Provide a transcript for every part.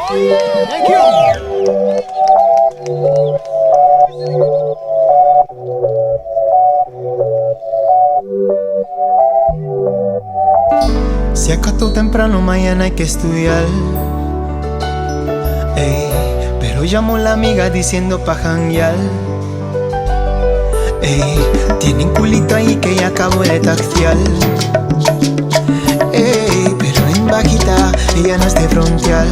Thank you. Se acostó temprano, mañana hay que estudiar. Ey, pero llamó la amiga diciendo pa' janguear. Ey, tienen culito ahí que ya acabo de taxiar. Ey, pero en bajita, ella no es de frontear.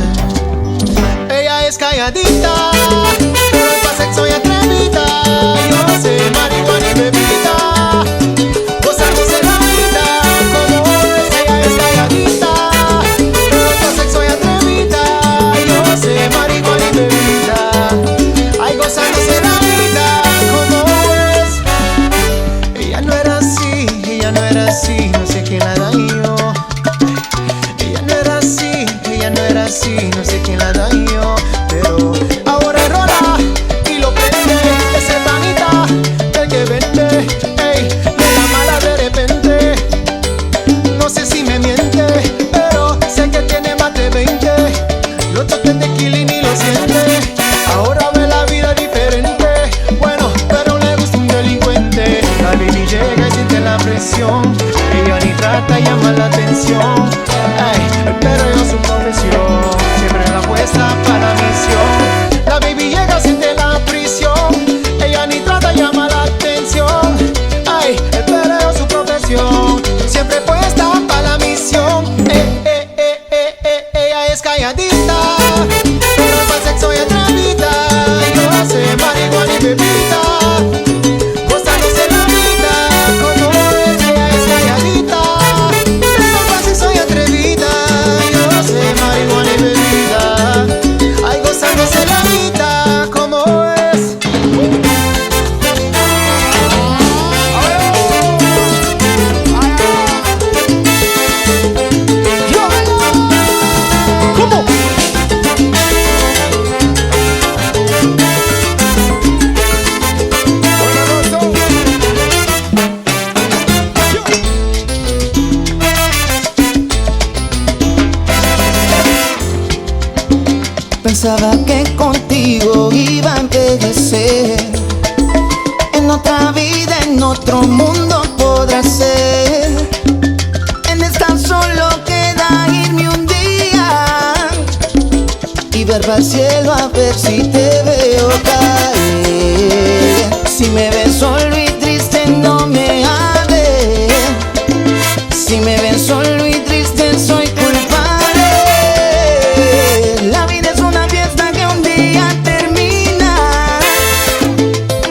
Ella es calladita, pero pa' sexo y atrevida. Yo sé marihuana y bebida. Gozándose la vida, como es, ella es calladita, pero pa' sexo y atrevida. Yo sé marihuana y bebida. Ay, gozándose la vida, como es. Ella no era así, ella no era así, no sé quién la dañó. Ella no era así, ella no era así, no sé quién la dañó. Pero ahora rola y lo prende, ese panita del que vende, ey, de la mala de repente. No sé si me miente, pero sé que tiene más de 20. Los toques de Killing y lo siente. Ahora ve la vida diferente. Bueno, pero le gusta un delincuente. La baby llega y siente la presión. Ella ni trata, llama la atención. Ey, el perro es su profesión. Siempre la apuesta para la misión. La baby llega, siente la prisión. Ella ni trata, llama la atención. Ay, el perreo es su profesión. Siempre puesta para la misión. Ella es calladita. Pero pa' sexo y atrevida. Yo hace marihuana y bebida. Gozándose la vida. Como es, ella es calladita. Pero pa' sexo y atrevida. Yo hace marihuana y bebida. Ay, gozándose la vida. Como es. ¿Cómo? Pensaba que contigo iba a envejecer. En otra vida, en otro mundo podrá ser. En esta solo queda irme un día y ver para el cielo a ver si te veo caer. Si me ves solo y triste, no me hables. Si me ven solo y triste, soy culpable. La vida es una fiesta que un día termina.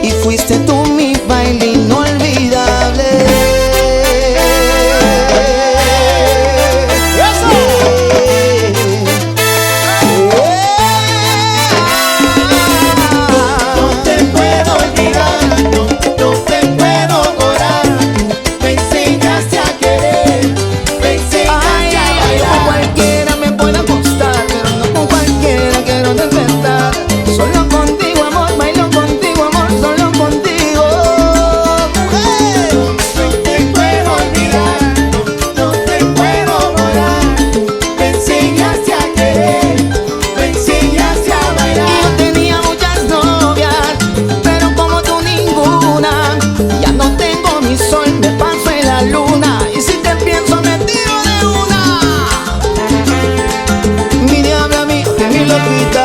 Y fuiste tú mi baile inolvidable. No te puedo olvidar, no, no te puedo borrar. Me enseñaste a querer, me enseñaste Ay, a ay, con bailar. cualquiera me puedo acostar, pero no con cualquiera quiero despertar. Solo contigo, amor, bailo contigo, amor, solo contigo. Mujer. No te puedo olvidar, no, no te puedo borrar. Me enseñaste a querer, me enseñaste a Y yo bailar. tenía muchas novias, pero como tú ninguna. Ya no tengo mi sol, me paso en la luna. Y si te pienso, me tiro de una. Mi diabla, mi, mi loquita.